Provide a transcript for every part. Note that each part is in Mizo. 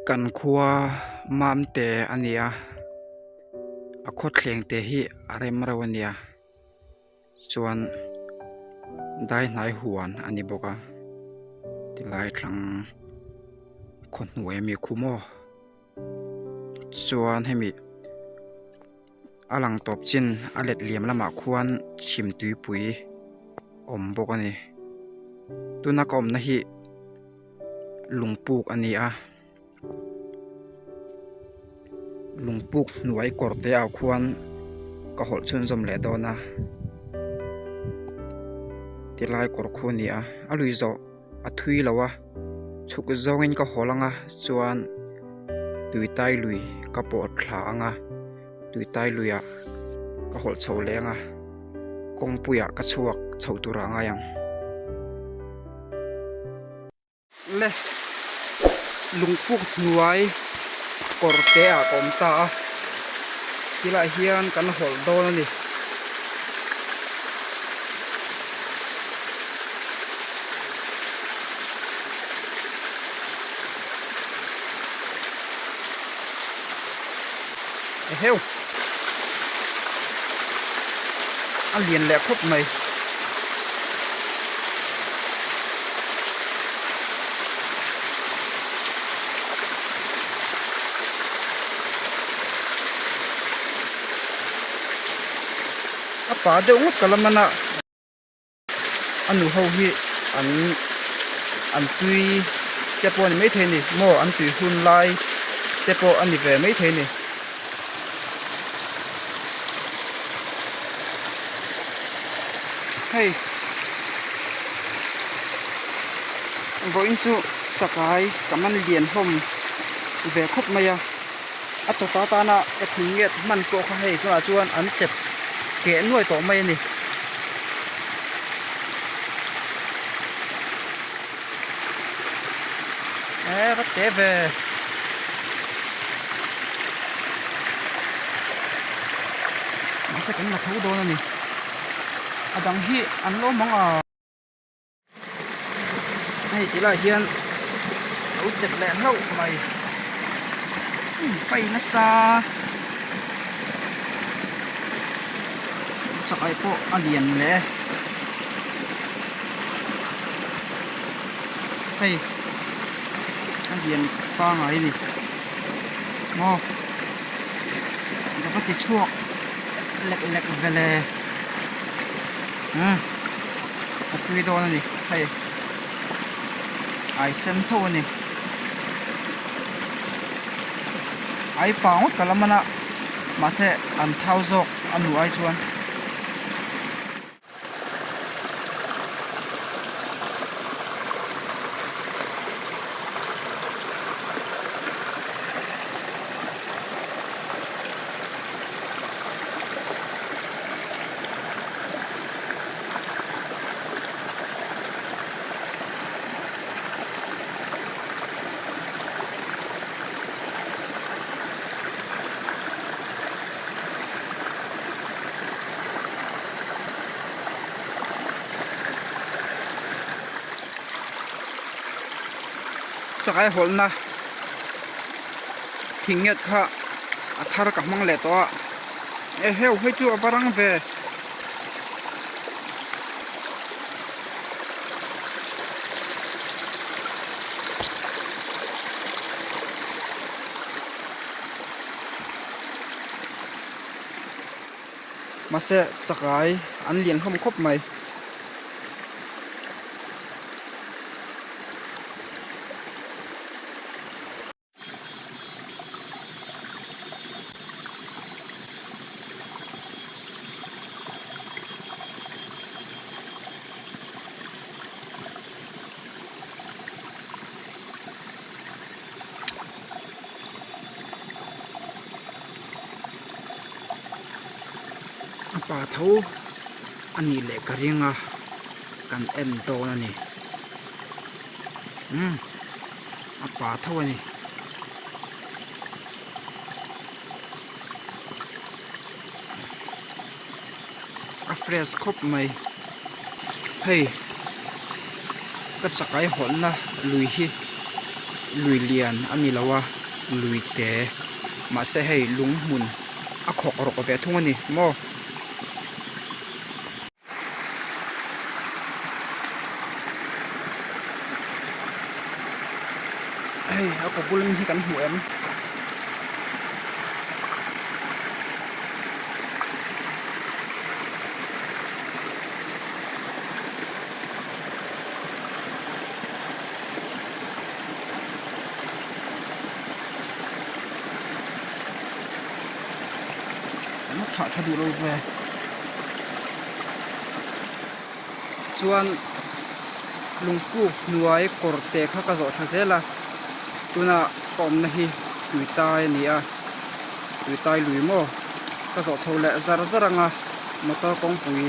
Kan khua Mamte a ni a, a khawthleng te hi a rem reuh a nia chuan dai hnai huan a ni bawk a tilai thlang khaw hnuai ami khu maw chuan hemi a lang tawp chin a let liam lamah khuan chhim tuipui awm bawk a ni tuna ka awmna hi lungpuk a ni a lungpuk hnuai kawr te ah khuan ka hawlh chhunzawm leh dawn a tilai kawr khu a ni a a lui zawh a thui lo a chhuk zawngin ka hawl ang a chuan tuitai lui ka pawh thla ang a tuitai luiah ka hawlh chho leh ang a kawngpuiah ka chhuak chho turah a ngai ang. Le lungpuk hnuai kawr te ah ka awm ta a tilai hian kan hawlh dawn a ni. Eheu a lian leh khawp mai. A pa deuh ngawt ka la man a. A nu ho hi an an tui te pawh a ni maithei a ni maw an tui hun lai te pawh a ni ve maithei a ni. Hei vawiin chu chakai ka man lian hlawm ve khawp mai a a chawcha tana ka thing nget hman pawh kha hei tunah chuan an chep keh nuai tawh mai a ni. E va te ve. Mahse kan la tho dawn a ni. A dang hi an lo mang a. Hei ti lai hian lo chep leh hlauh mai. Fei nasa. Chakai pawh a lian leh e. Hei a lian pangai a ni maw ka va ti chhuak lek lek vele umm a tui dawn a ni hei ai sen tho a ni ai pa ngawt ka la man a mahse an thau zawk a nu ai chuan. Chakai hawlhna thing nget kha a thar ka hmang leh tawh a eheu hei chu a va rang ve. Mahse chakai an lian hlawm khawp mai. A pa tho a nih leh ka ring a kan en dawn a ni umm a pa tho a ni. A fresh khawp mai hei ka chakai hawlhna lui hi. lui lian a ni lo a lui te mahse hei lung hmun a khawk rawk ve thung a ni maw. Hei a kaw bul hi kan hmu em? An thlah tha duh lo ve. Chuan lungpuk hnuai kawr te kha ka zawh thla zel a tuna ka awmna hi tuitai a ni a tuitai lui maw ka zawh chho leh zar zar ang a motor kawngpui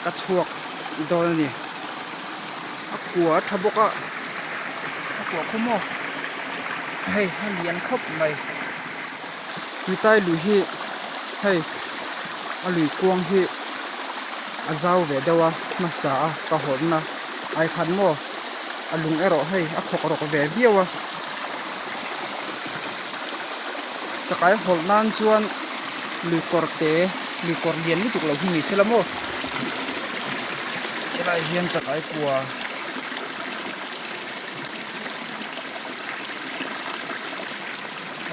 ka chhuak dawn a ni a kua a tha bawk a a kua khaw maw hei a lian khawp mai tuitai lui hi hei a lui kuang hi a zau ve deuh a hmasa a ka hawnna ai khan maw a lung erawh hei a khawk rawk ve viau a chakai hawlh nan chuan lui kawr te lui kawr lian lutuk lo hi ni sela maw helai hian chakai kua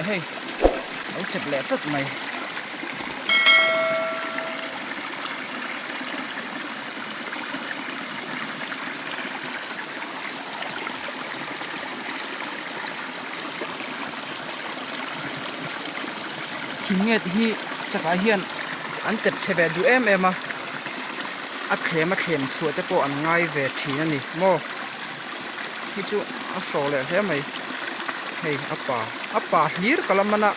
hei lo chep leh chat mai. Thingnghet hi chakah hian an chep chhe ve duh em em a a thlem a thlem chhuah te pawh an ngai ve thin a ni maw hi chu a hraw leh hle mai hei a pa a pa hlir ka la man a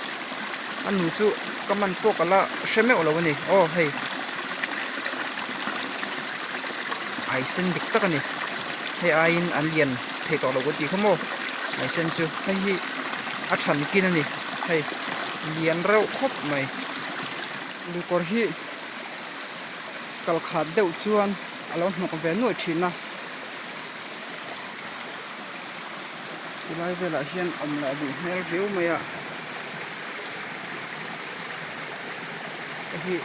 a nu chu ka man pawh ka la hre meuh lo a ni aw hei ai sen dik tak a ni hei aiin an lian thei tawh lo ka tih kha maw ai sen chu hei hi a than kin a ni hei lian reuh khawp mai lukawr hi kal khat deuh chuan a lo hnawk ve nuaih thin a. Tilai velah hian awm lah duh hmel viau mai a hei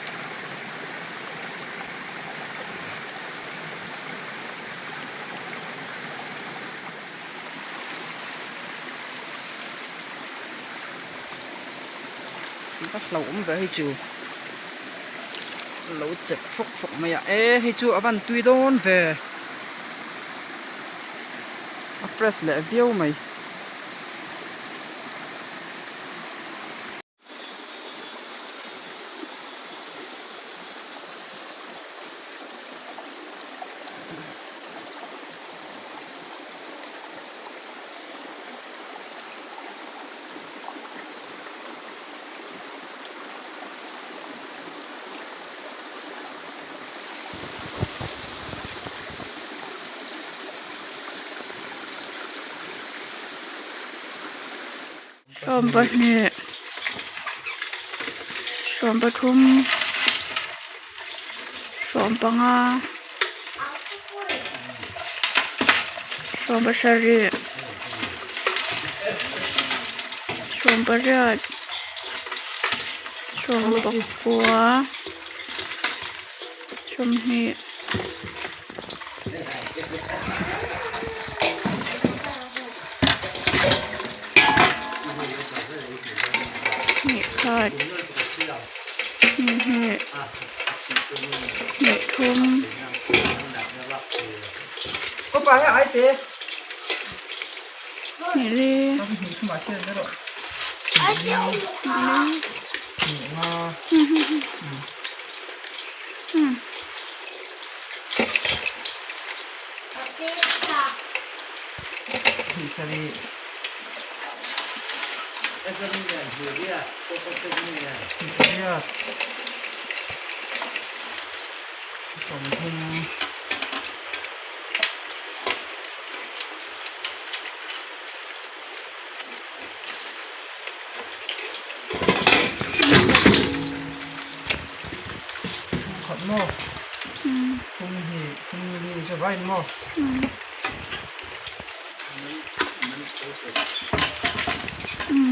hi ka hlauh awm ve hei chu lo chep fawk fawk mai a e hei chu a van tui dawn ve. A fresh leh viau mai. Sawmpahnih sawmpathum sawmpanga sawmpasarih sawmpariat sawmpakua. Sawmhnih hnih khat hnih hnih hnih thum hnih li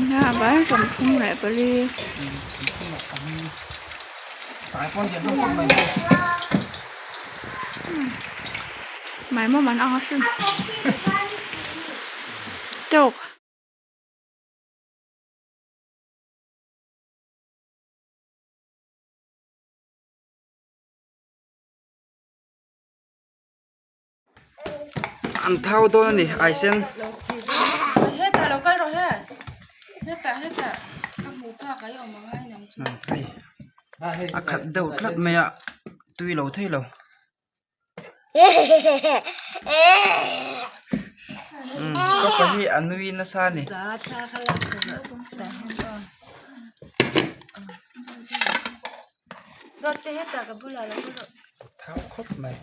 Nia vai 34. Mai maw man ang a hrim tawk. An thau dawn a ni aisen. A khat deuh tlat mai a tui lo thei lo. Ka pa hi a nui nasa a ni. Thau khawp mai.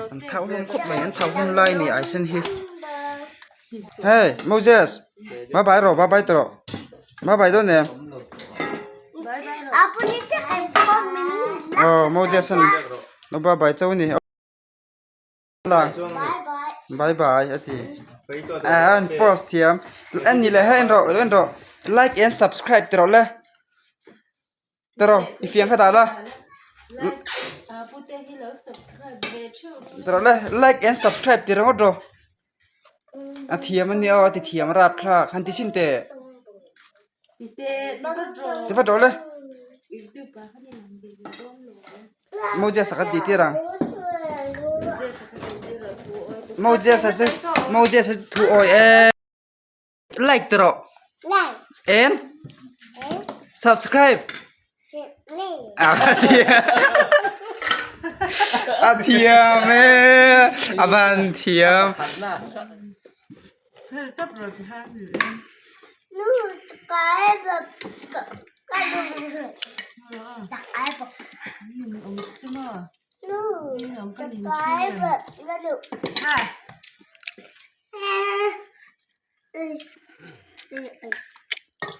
An thau hlawm khawp mai an thau hun lai ni aisen hi. Hey Moses bye bye rawh bye bye tawh rawh bye bye dawn em aw Moses an lo bye bye chauh a ni bye bye a ti a an post thiam en ni leh hei en rawh en rawh like and subscribe ti rawh le. Tawrh i fiang kha dah la. Tawrh le like and subscribe ti ringawt rawh. A thiam a nia aw a ti thiam rap thlak han ti sin teh. Ti vat rawh le. Moses a kan ti tir ang. Moses a chu Moses a thu awi e. Like ti rawh. And subscribe. A thiam e. A van thiam.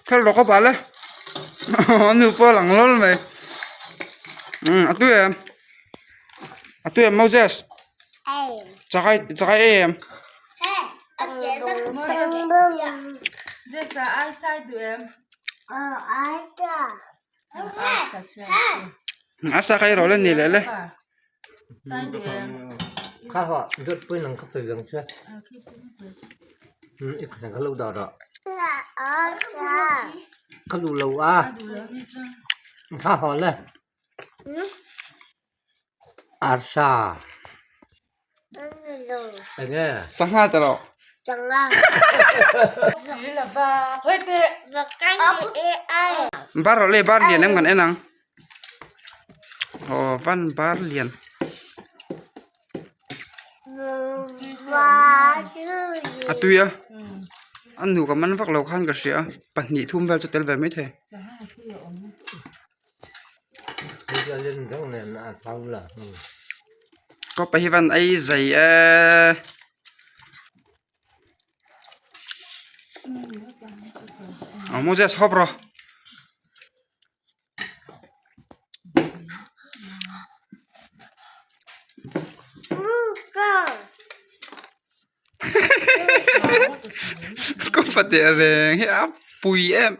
Thal rawk a pal e a nu pawh a lang lawr mai umm a tui em a tui em Moses chakai chakai ei em. A sa kha i rawh le ni leh le. Sangha ta rawh. Bar rawh le bar lian em kan en ang. Aw van bar lian. A tui a a nu ka man vak lo khan ka hria a pahnih thum vel chu tel ve maithei. Kawpa hi van ei zai e. Aw Moses hawp rawh. Kawpa teh reng hi a pui em.